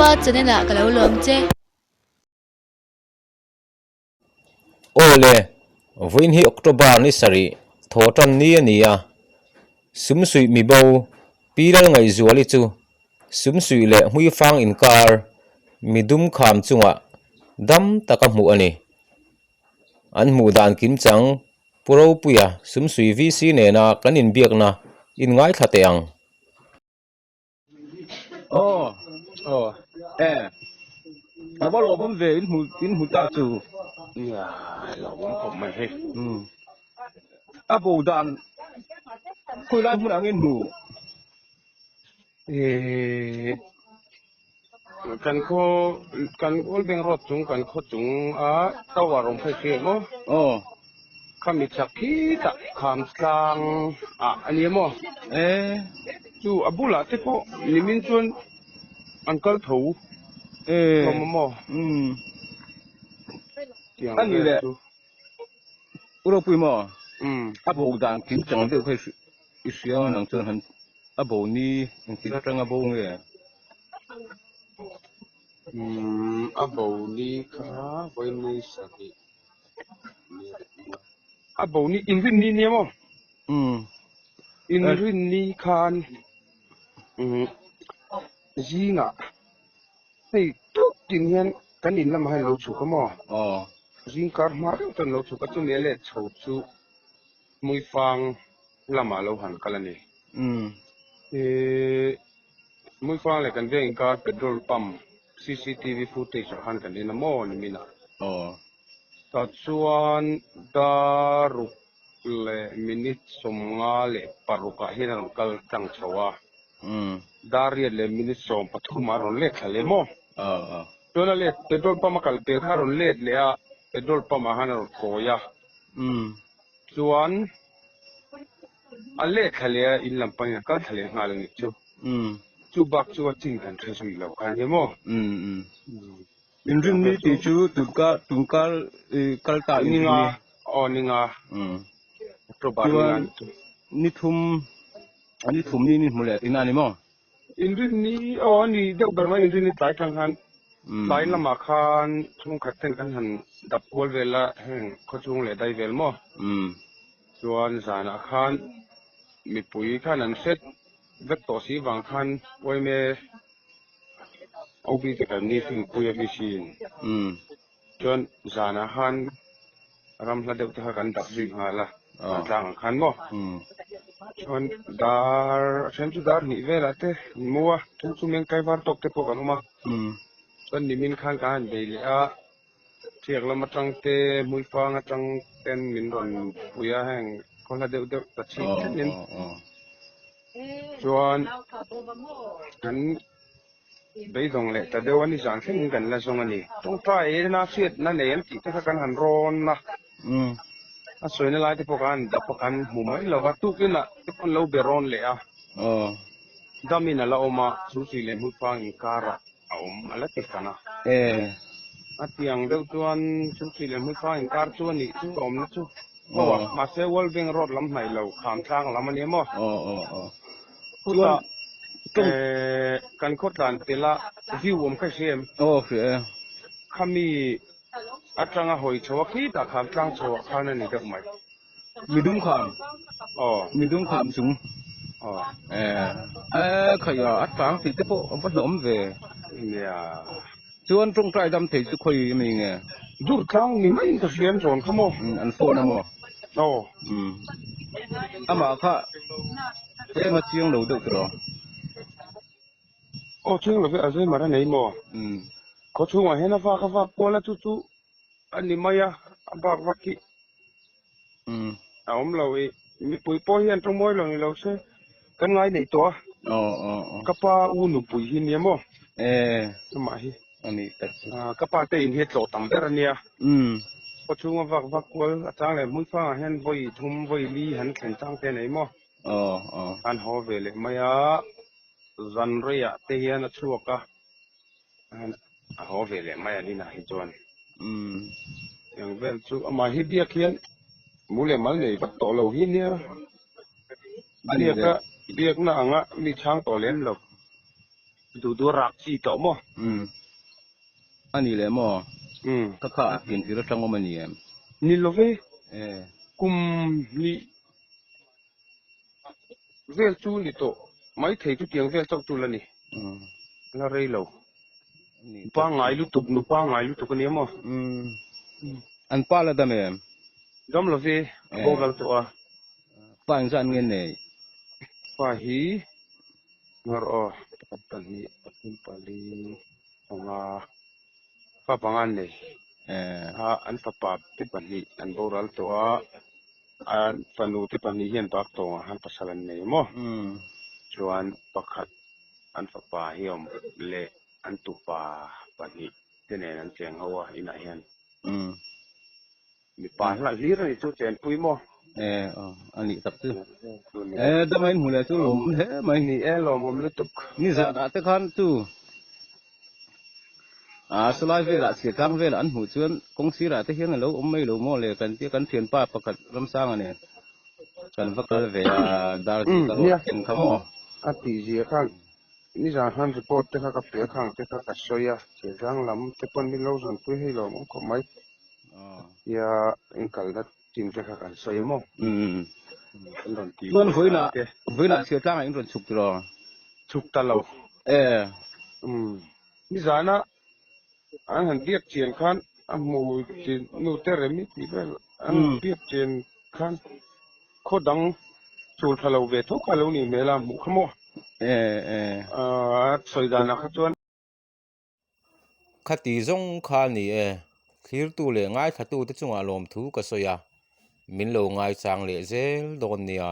Zokhua channel ah ka lo lawm che. Aw le, vawiin hi October ni sarih thaw tan ni a ni a, Sumsuih mibo Pi Lalngaihzuali chu Sumsuih leh Hmuifang inkar midum kham chungah dam taka hmuh a ni. An hmuh dan kimchang Pu Ropuia Sumsuih VC nena kan inbiakna inngaithla teh ang. Aw aw e a va lawmawm ve in hmu in hmu ta chu nia lawmawm khawp mai hei um a bo dan khawi lai hmun ang in hmu eh kan khaw kan Old Bank Road chung kan khaw chung a tower awm phei si emaw aw Khami chak khi tak kham tlang ah a ni maw? E. Chu a bulah te pawh nimin chuan an kal tho E. hlawm a maw? Umm. Tiang A ni vel le. chu. U Ropui maw? Umm. A bo dan kim chang deuh kha i hria nang chuan han a bo ni engtik atanga bo nge? Umm a bo ni kha vawiin sarih. A bo ni inrin ni nia maw? Umm. Inrin ni khan zingah hei tuk tin hian kan in lamah hian lo chhuk a maw? Aw. Zing kar hma deuh chuan lo chhuk a, chumi a let chho chu Hmuifang lamah lo han kal a ni. Umm. Hmuifang leh kan veng inkar petrol pump cctv footage ah khan kan en a maw nimin ah. Aw. Tah chuan daruk leh minute 56 ah hian a rawn kal tlang chho a. Umm. Dar riat leh minute 13 ah a rawn let thla leh maw. Aw aw. Chuan a let petrol pump a kal pel kha a rawn let leh a, petrol pump ah khan a rawn kawi a. Umm. Chuan a let thla leh a, in lam panin a kal thla leh nghal a nih chu. Umm. Chu bak chu a chin kan hre zui lo kha nia maw? Umm umm. Inrinni tih chu tunkar tunkar kal ta inrinni. Ninga aw ninga. Umm. October ninga Chuan ni chu. ni thum ni thum ni ni hmu leh tihna a ni maw? Inrinni aw a ni deuh ber mai inrinni tlai tang khan tlai lamah khan chhungkhat ten kan han dap kual vel a heng khawchhung leh dai vel maw? Umm. Chuan zanah khan mipui khan an hret vek tawh si vang khan yma OB te kan ni Singpui a VC in. Umm. Chuan zanah khan ram hla deuh te kha kan dap zui nghal a, vantlang ang khan maw. Chuan dar a then chu dar hnih velah te an mu a, then chu meng tlaivar tawk te pawh kan awm a. Chuan nimin khan kan han bei leh a, thiak lam atang te, hmuifang atang ten min rawn pui a, heng khaw hla deuh deuh ta chhip thlengin. Chuan kan. Beidawng leh ta deuh a ni zan thlengin kan la zawng a ni. Tawngtai ena hriatna nei an tih te kha kan han rawn a, a sawina lai te pawh kan han dap a kan hmu mai lo va, tukin ah te pawh an lo be rawn leh a, damin a la awm a, Susi leh Hmuifang inkarah a awm a la ti fan a. A tiang deuh chuan Susi leh Hmuifang inkar chu a nih chu a awmna chu aw a, mahse World Bank Road lam hnaih lo, Khamtlang lam a ni maw? Chutah kan khaw tlan tel a view awm kha i hria em? Aw hria e. Khami atanga hawi chho a khitah Khamtlang chho ah khan a ni deuh mai. Midum kham. Aw. Midum kham chung. Aw. E khaih a a tlang tih te pawh a va hlawm ve. Nia. Chuan tawngtai dam thei chu khawi ami nge? Dur tlang ni maiin ka hria an rawn kha maw? An phone a maw? Aw. Amah kha tlem a chiang lo deuh tawh. Aw chiang lo ve Alzheimer a nei maw? Khaw chhungah hian a vak a vak kual a chu chu a ni mai a, a bak vak hi a awm lo i mipui pawh hian tawngmawi lo ni lo se kan ngai neih tawh a. Ka pa u nupui hi nia maw? Amah hi. Ka pa te in hi a tlawh tam ber a nia. Khaw chhunga vak vak kual a chang leh hmun fangah hian vawi thum vawi li han thlen chang te a nei maw? An haw ve leh mai a, zan reiah te hian a chhuak a. A haw ve leh mai an inah hi chuan. Eng vel chu amah hi biak hian mu leh mal nei vak tawh lo hi nia. Biaka biakna anga mi chhang tawh lem lo. Duh duh a rak chi tawh maw? Umm. A ni leh maw? Umm. Ka kha a pian tir atang awm a ni em? Ni lo ve. E. Kum hnih vel chu ni tawh mai thei chu tiang vel chauh chu la ni. Umm. La rei lo. Nupa ngai lutuk, nupa ngai lutuk a nia maw? Umm. An pa la dam em? Dam lo ve, a boral tawh a. Pa engzah an nge nei? Pa hi Nawr aw, pakhat pahnih, pathum pali, panga, fa panga an nei. A an fapa te pahnih an boral tawh a, an fanu te pahnih hian bak tawngah khan pasal an nei maw? Chuan pakhat an fapa hi a awm leh an tupa pahnih te nen an cheng ho a inah hian. Mipa hla hlir a ni chu chenpui maw? E aw a nih tak chu. E dama in hmu leh chu lawmawm hle mai. Ni e lawmawm lutuk. Ni zanah te khan chu a salai velah chhiatlang velah an hmuh chuan kawng sirah te hian a lo awm mai lo maw le kan tia kan thianpa pakhat Ramsanga nen kan va kal ve a Darzi ka rawh ken kha maw? A tih zia khan Nizan khan report te kha ka pe a, khang te kha ka sawi a, Chhiahzang lam te pawn min lo zawnpui hei lo awm khawp mai. Tia inkalna chin te kha kan sawi maw? Kan rawn ti Chuan vawiinah vawiinah Chhiahtlangah in rawn chhuk tiraw? Chhuk ta lo. E. Nizana an han biak chian khan a hmu chin nu te rem i tih vel an han biak chian khan khaw dang chul tha lo ve tho kha lo nih hmel a hmuh kha maw? E e. A sawi danah kha chuan. Khati zawng kha a ni e, thlirtu leh ngaithlatute chungah lawmthu ka sawi a, min lo ngaichang leh zel dawn nia.